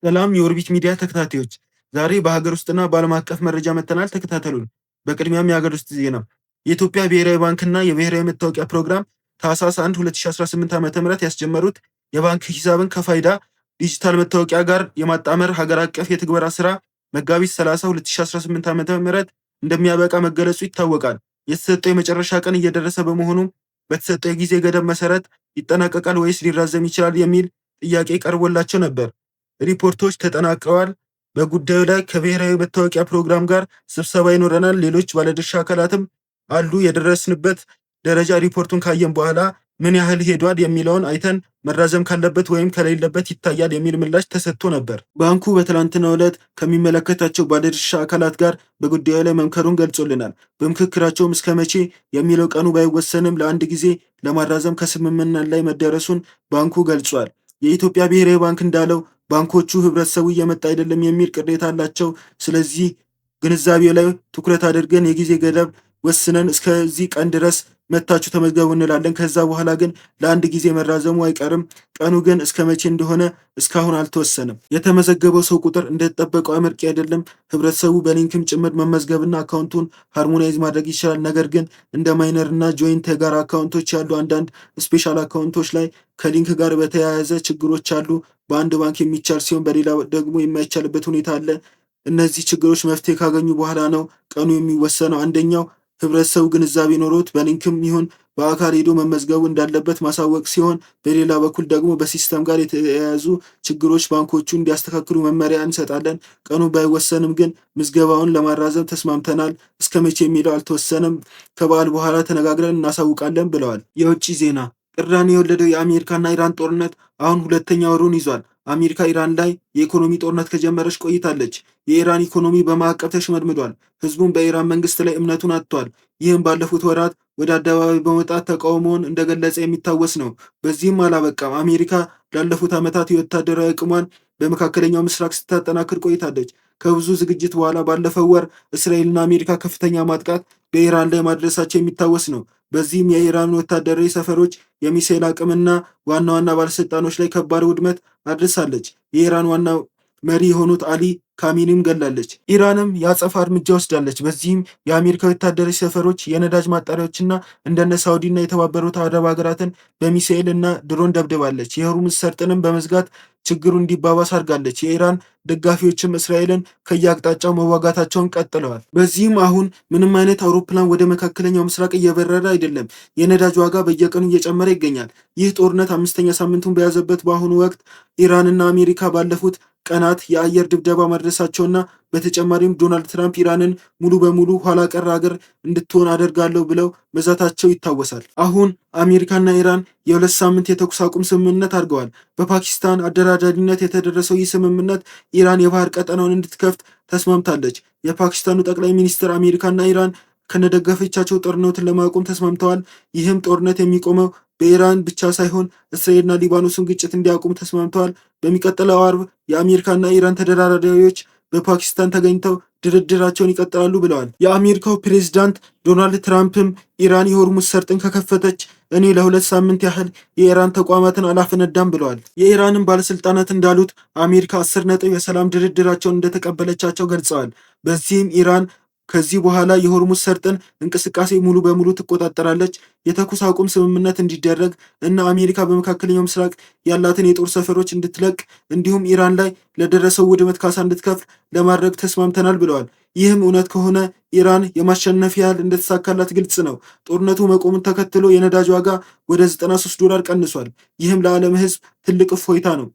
ሰላም የኦርቢት ሚዲያ ተከታታዮች፣ ዛሬ በሀገር ውስጥና በዓለም አቀፍ መረጃ መጥተናል። ተከታተሉን። በቅድሚያም የሀገር ውስጥ ዜና። የኢትዮጵያ ብሔራዊ ባንክና የብሔራዊ መታወቂያ ፕሮግራም ታህሳስ 1 2018 ዓ.ም ያስጀመሩት የባንክ ሂሳብን ከፋይዳ ዲጂታል መታወቂያ ጋር የማጣመር ሀገር አቀፍ የትግበራ ስራ መጋቢት 30 2018 ዓ.ም እንደሚያበቃ መገለጹ ይታወቃል። የተሰጠው የመጨረሻ ቀን እየደረሰ በመሆኑ በተሰጠው የጊዜ ገደብ መሰረት ይጠናቀቃል ወይስ ሊራዘም ይችላል የሚል ጥያቄ ቀርቦላቸው ነበር። ሪፖርቶች ተጠናቀዋል። በጉዳዩ ላይ ከብሔራዊ መታወቂያ ፕሮግራም ጋር ስብሰባ ይኖረናል። ሌሎች ባለድርሻ አካላትም አሉ። የደረስንበት ደረጃ ሪፖርቱን ካየን በኋላ ምን ያህል ሄዷል የሚለውን አይተን መራዘም ካለበት ወይም ከሌለበት ይታያል የሚል ምላሽ ተሰጥቶ ነበር። ባንኩ በትላንትናው ዕለት ከሚመለከታቸው ባለድርሻ አካላት ጋር በጉዳዩ ላይ መምከሩን ገልጾልናል። በምክክራቸውም እስከ መቼ የሚለው ቀኑ ባይወሰንም ለአንድ ጊዜ ለማራዘም ከስምምነት ላይ መደረሱን ባንኩ ገልጿል። የኢትዮጵያ ብሔራዊ ባንክ እንዳለው ባንኮቹ ህብረተሰቡ እየመጣ አይደለም የሚል ቅሬታ አላቸው። ስለዚህ ግንዛቤው ላይ ትኩረት አድርገን የጊዜ ገደብ ወስነን እስከዚህ ቀን ድረስ መታችሁ ተመዝገቡ እንላለን። ከዛ በኋላ ግን ለአንድ ጊዜ መራዘሙ አይቀርም። ቀኑ ግን እስከ መቼ እንደሆነ እስካሁን አልተወሰነም። የተመዘገበው ሰው ቁጥር እንደተጠበቀው አመርቂ አይደለም። ህብረተሰቡ በ link ም ጭምር መመዝገብና አካውንቱን harmonize ማድረግ ይችላል። ነገር ግን እንደ minor እና joint የጋራ አካውንቶች ያሉ አንዳንድ special አካውንቶች ላይ ከ link ጋር በተያያዘ ችግሮች አሉ። በአንድ ባንክ የሚቻል ሲሆን በሌላ ደግሞ የማይቻልበት ሁኔታ አለ። እነዚህ ችግሮች መፍትሄ ካገኙ በኋላ ነው ቀኑ የሚወሰነው። አንደኛው ህብረተሰቡ ግንዛቤ ኖሮት በ link ም ይሁን በአካል ሄዶ መመዝገቡ እንዳለበት ማሳወቅ ሲሆን፣ በሌላ በኩል ደግሞ በ system ጋር የተያያዙ ችግሮች ባንኮቹ እንዲያስተካክሉ መመሪያ እንሰጣለን። ቀኑ ባይወሰንም ግን ምዝገባውን ለማራዘም ተስማምተናል። እስከ መቼ የሚለው አልተወሰነም። ከበዓል በኋላ ተነጋግረን እናሳውቃለን ብለዋል። የውጭ ዜና። ቅራኔ የወለደው የአሜሪካና ኢራን ጦርነት አሁን ሁለተኛ ወሩን ይዟል። አሜሪካ ኢራን ላይ የኢኮኖሚ ጦርነት ከጀመረች ቆይታለች። የኢራን ኢኮኖሚ በማዕቀብ ተሽመድምዷል። ህዝቡም በኢራን መንግስት ላይ እምነቱን አጥቷል። ይህም ባለፉት ወራት ወደ አደባባይ በመውጣት ተቃውሞውን እንደገለጸ የሚታወስ ነው። በዚህም አላበቃም። አሜሪካ ላለፉት ዓመታት የወታደራዊ አቅሟን በመካከለኛው ምስራቅ ስታጠናክር ቆይታለች። ከብዙ ዝግጅት በኋላ ባለፈው ወር እስራኤልና አሜሪካ ከፍተኛ ማጥቃት በኢራን ላይ ማድረሳቸው የሚታወስ ነው። በዚህም የኢራን ወታደራዊ ሰፈሮች፣ የሚሳኤል አቅምና ዋና ዋና ባለስልጣኖች ላይ ከባድ ውድመት አድርሳለች። የኢራን ዋና መሪ የሆኑት አሊ ካሚኒም ገላለች። ኢራንም የአጸፋ እርምጃ ወስዳለች። በዚህም የአሜሪካ ወታደራዊ ሰፈሮች፣ የነዳጅ ማጣሪያዎችና እንደነ ሳውዲና የተባበሩት አረብ ሀገራትን በሚሳኤል እና ድሮን ደብድባለች። የሆርሙዝ ሰርጥንም በመዝጋት ችግሩ እንዲባባስ አድርጋለች። የኢራን ደጋፊዎችም እስራኤልን ከየአቅጣጫው መዋጋታቸውን ቀጥለዋል። በዚህም አሁን ምንም አይነት አውሮፕላን ወደ መካከለኛው ምስራቅ እየበረረ አይደለም። የነዳጅ ዋጋ በየቀኑ እየጨመረ ይገኛል። ይህ ጦርነት አምስተኛ ሳምንቱን በያዘበት በአሁኑ ወቅት ኢራንና አሜሪካ ባለፉት ቀናት የአየር ድብደባ ማድረሳቸውና በተጨማሪም ዶናልድ ትራምፕ ኢራንን ሙሉ በሙሉ ኋላ ቀር ሀገር እንድትሆን አደርጋለሁ ብለው መዛታቸው ይታወሳል። አሁን አሜሪካና ኢራን የ2 ሳምንት የተኩስ አቁም ስምምነት አድርገዋል። በፓኪስታን አደራዳሪነት የተደረሰው ይህ ስምምነት ኢራን የባህር ቀጠናውን እንድትከፍት ተስማምታለች። የፓኪስታኑ ጠቅላይ ሚኒስትር አሜሪካና ኢራን ከነደጋፊዎቻቸው ጦርነቱን ለማቆም ተስማምተዋል። ይህም ጦርነት የሚቆመው በኢራን ብቻ ሳይሆን እስራኤልና ሊባኖስን ግጭት እንዲያቆሙ ተስማምተዋል። በሚቀጥለው አርብ የአሜሪካና ኢራን ተደራዳሪዎች በፓኪስታን ተገኝተው ድርድራቸውን ይቀጥላሉ ብለዋል። የአሜሪካው ፕሬዝዳንት ዶናልድ ትራምፕም ኢራን የሆርሙዝ ሰርጥን ከከፈተች እኔ ለ2 ሳምንት ያህል የኢራን ተቋማትን አላፈነዳም ብለዋል። የኢራንን ባለስልጣናት እንዳሉት አሜሪካ 10 ነጥብ የሰላም ድርድራቸውን እንደተቀበለቻቸው ገልጸዋል። በዚህም ኢራን ከዚህ በኋላ የሆርሙዝ ሰርጥን እንቅስቃሴ ሙሉ በሙሉ ትቆጣጠራለች፣ የተኩስ አቁም ስምምነት እንዲደረግ እና አሜሪካ በመካከለኛው ምስራቅ ያላትን የጦር ሰፈሮች እንድትለቅ እንዲሁም ኢራን ላይ ለደረሰው ውድመት ካሳ እንድትከፍል ለማድረግ ተስማምተናል ብለዋል። ይህም እውነት ከሆነ ኢራን የማሸነፍ ያህል እንደተሳካላት ግልጽ ነው። ጦርነቱ መቆሙን ተከትሎ የነዳጅ ዋጋ ወደ 93 ዶላር ቀንሷል። ይህም ለዓለም ሕዝብ ትልቅ እፎይታ ነው።